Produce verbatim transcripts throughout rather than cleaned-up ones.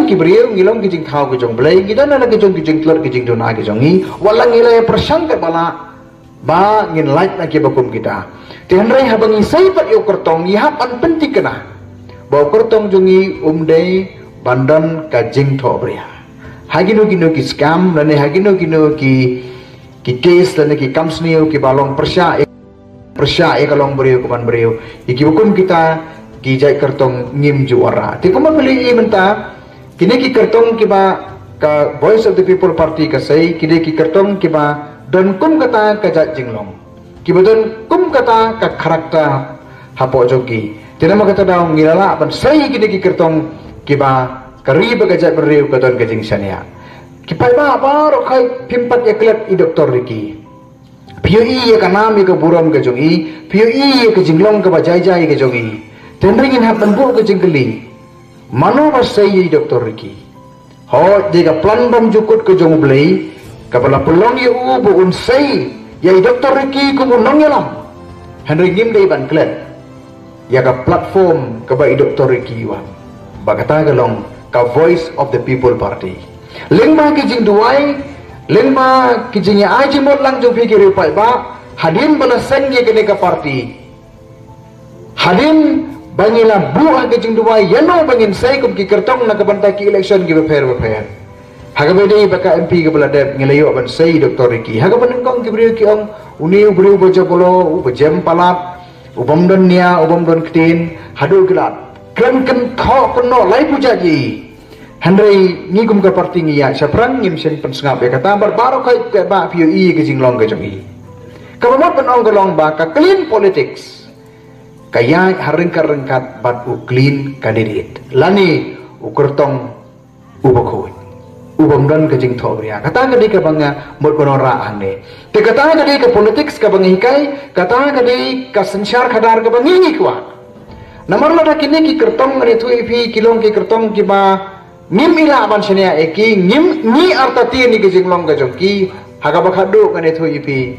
ki briew ngi long ki jingthaw ki jong Blei, ngi don na ki jong ki jingtlot ki jingduna ki jong ngi, wat la ngi la ïa pyrshang katba lah ba ngin lait na kiba kum kita. Te hynrei haba ngi sei pat ïa u kyrtong, ngi hap ban pynthikna ba u kyrtong jong ngi um dei ban don ka jingthohbria ha kino kino ki scam lane ha kino kino ki, ki case lane ki kam sniew kiba long pyrshah, pyrshah ïa ka longbriew ka manbriew. Ïa kiba kum kita ki jait kyrtong ngim ju wanrah. Te kumba phi la ïohi mynta, kine ki kyrtong kiba ka Voice of the People Party ka sei, kine ki kyrtong kiba don kum kata ka jait jinglong, kiba don kum kata ka character hapoh jong ki. Te namar kata daw ngi la lah ban sei kine ki kyrtong kiba ka ri bad ka jaitbynriew ka don ka jingshaniah. Ki paidbah baroh khoit, phim pat ïa klet i Doctor Ricky. Phi ïohi ïa ka nam ïa ka burom ka jong i, phi ïohi ïa ka jinglong kaba jai jai ka jong i. Te hynrei ngin hap ban buh ka jingkylli, mano ba sei ïa i Doctor Ricky? Hooid, dei ka plan bymjukut ka jong U Blei kaba la pynlong ïa u ba un sei ïa i Doctor Ricky kum u nongïalam. Hynrei ngim dei ban klet ïa ka platform kaba i Doctor Ricky i wan, ba kata ka long ka Voice of the People Party. Lyngba ki jingduwai, lyngba ki jingïa ai jingmut lang jong phi ki riew paidbah, hadien ba la seng ïa kane ka party, hadien ba ngi la buh ha ki jingduwai ïa no ba ngin sei kum ki kyrtong na ka bynta ki election kiba pher ba pher. Ha kaba dei ba ka M P kaba la dep ngi la ïoh ban sei Doctor Ricky. Ha kaba nyngkong ki briew ki ong, une u briew ba jabolo, uba jem palat, u bym don nia, u bym don ktien, haduh ki la kren kynthoh kynnoh lai pujat ïa i. Hynrei ngi kum ka party ngi ïaid shaphrang, ngim shym pynsngap ïa kata. Bad baroh khoit paidbah phi ïohi ïa ka jinglong ka jong i. Kaba mut ban ong ka long ba ka clean politics ka ïaid ha ryngkat ryngkat bad u clean candidate lane u kyrtong uba khuid, u bym don ka jingthohbria. Kata ka dei kaba nga mut ban wanrah hangne. Te kata ka dei ka politics kaba ngi hikai, kata ka dei ka synshar khadar kaba ngi ngi kwah. Namar lada kine ki kyrtong, ngan ïathuh ïa phi, ki long ki kyrtong kiba ngim lah ban shaniah ïa ki, ngim, ngi artatien ïa ka jinglong ka jong ki. Ha kaba khatduh ngan ïathuh ïa phi,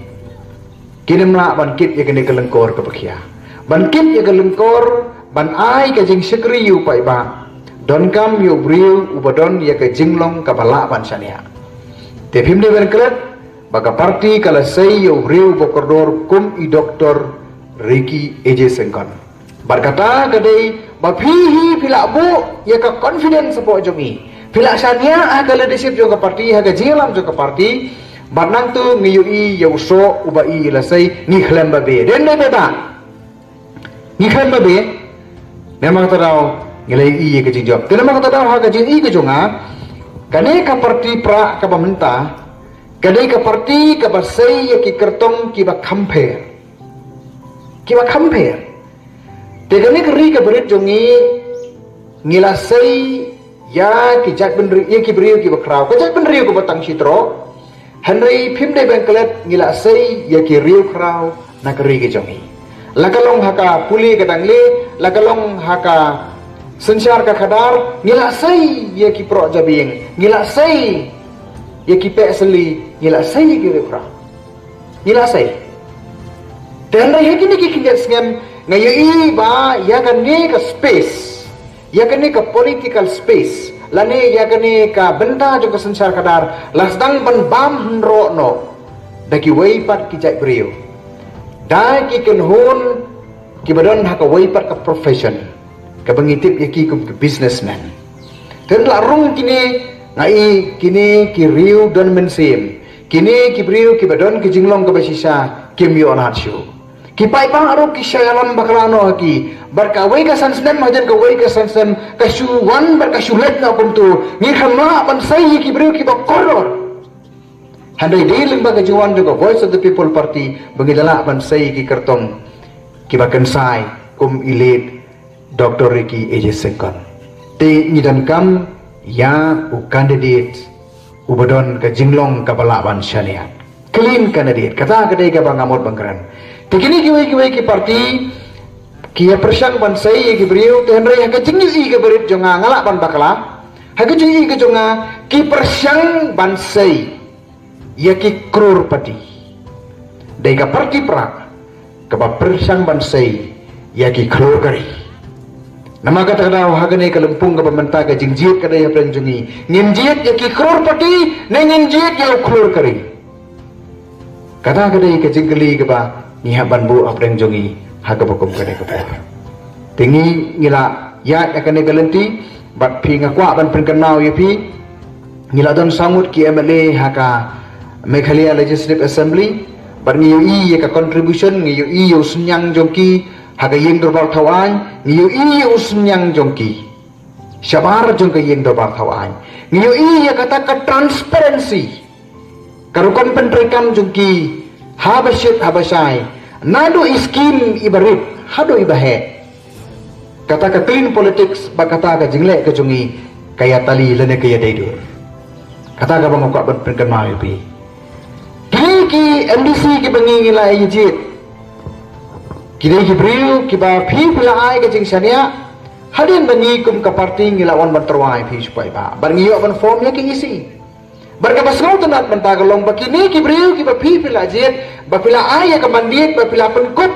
kim lah ban kit ïa kane ka lyngkor kaba khia, ban kit ïa ka lyngkor ban ai ka jingshakri ïa u paidbah, donkam ïa u briew uba don ïa ka jinglong kaba lah ban shaniah. Te phim dei ban klet ba ka party ka la sei ïa u briew uba kordor kum i Doctor Ricky A J Syngkon. Bad kata ka dei ba phi hi phi la buh ïa ka confidence hapoh jong i, phi la shaniah ha ka leadership jong ka party, ha ka jingïalam jong ka party. Bad nangta ngi ïohi ïa u soh uba i la sei, ngi khlem ba beh. Dei ne em dei ba ngi khlem ba beh? Namar kata daw ngi la ïohi ïa ka jingjop. Te namar kata daw ha ka jingïohi ka jong nga, kane ka party Prah kaba mynta ka dei ka party kaba sei ïa ki kyrtong kiba kham pher, kiba kham pher. Te kane ka ri kaba rit jong ngi, ngi la sei ïa ki jaitbynriew, ïa ki briew kiba khraw, ka jaitbynriew kaba tang shi troh. Hynrei phim dei ban klet, ngi la sei ïa ki riewkhraw na ka ri ka jong ngi. La ka long ha ka pule ka dangle, la ka long ha ka synshar ka khadar, ngi la sei ïa ki proh jabieng, ngi la sei ïa ki peh sli, ngi la sei ïa ki riewkhraw. Ngi la sei. Te hynrei ha kine ki khyndiat snem nga ïohi ba ïa kane ka space, ïa kane ka political space lane ïa kane ka bynta jong ka synshar khadar la sdang ban bam hynroh noh da kiwei pat ki jaitbynriew, da ki kynhun kiba don ha kawei pat ka profession kaba ngi tip ïa ki kum ki businessman. Te la rung kine, nga i kine ki riew don mynsiem, kine ki briew kiba don ki jinglong kaba shisha, kim ïoh lad shuh. Ki paidbah ruh ki shah ïalam bakla noh ha ki. Bad kawei ka san snem hajan kawei ka san snem ka shu wan bad ka shu leit noh kumto. Ngi khlem lah ban sei ïa ki briew kiba kordor. Hynrei dei lyngba ka jingwan jong ka Voice of the People Party ba ngi la lah ban sei ïa ki kyrtong kiba kynsai kum i late Doctor Ricky A J Syngkon. Te ngi donkam ïa u candidate uba don ka jinglong kaba lah ban shaniah. Clean candidate, kata ka dei kaba nga mut ban kren. Te kine kiwei kiwei ki party ki ïa pyrshang ban sei ïa ki briew, te hynrei ha ka jingïohi kaba rit jong nga, nga lah ban bakla. Ha ka jingïohi ka jong nga, ki pyrshang ban sei ïa ki crorepati. Dei ka party Prah kaba pyrshang ban sei ïa ki khlur kari. Namar kata ka daw ha kane ka lympung kaba mynta ka jingjied ka dei hapdeng jong ngi. Ngin jied ïa ki crorepati ne ngin jied ïa u khlur ka ri? Kata ka dei ka jingkylli kaba ngi hap ban buh hapdeng jong ngi ha kaba kum kane ka por. Te ngi ngi la ïaid ha kane ka lynti bad phi, nga kwah ban pynkynmaw ïa phi, ngi la don saw ngut ki M L A ha ka Meghalaya Legislative Assembly bad ngi ïohi ïa ka contribution, ngi ïohi ïa u synñiang jong ki ha ka ïing dorbar thaw aiñ, ngi ïohi ïa u synñiang jong ki shabar jong ka ïing dorbar thaw aiñ. Ngi ïohi ïa kata ka transparency, ka rukom pyntreikam jong ki haba shit haba shai, naduh i skim iba rit haduh iba heh. Kata ka clean politics bad kata ka jingleh ka jong ngi ka ïatylli lane ka ïadei dur. Kata kaba nga kwah ban pynkynmaw ïa phi. Kine ki M D C kiba ngi ngi la ïa jied, ki dei ki briew kiba phi phi la ai ka jingshaniah. Hadien ba ngi kum ka party ngi la wan ban tyrwa ïa phi shu paidbah bad ngi ïoh ban form ïa ka E C. Bad kaba sngewtynnat mynta ka long ba kine ki briew kiba phi phi la jied, ba phi la ai ïa ka mandate, ba phi la pynkup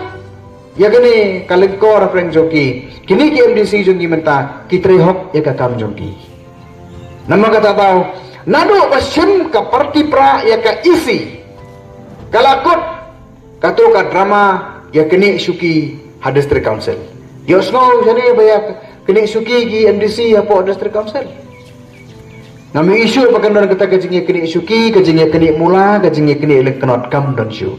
ïa kane ka lyngkor hapdeng jong ki, kine ki M D C jong ngi mynta ki trei hok ïa ka kam jong ki. Namar kata daw, naduh ba shim ka party pra ïa ka E C, ka la kut kato ka drama ïa kane shuki ha District Council. Ïohsngew shane ba ïa kane shuki ki M D C hapoh District Council. Ngam ïohi shuh ba kan don kata ka jingïaknieh shuki, ka jingïaknieh mula, ka jingïaknieh lyngknot, kam don shuh.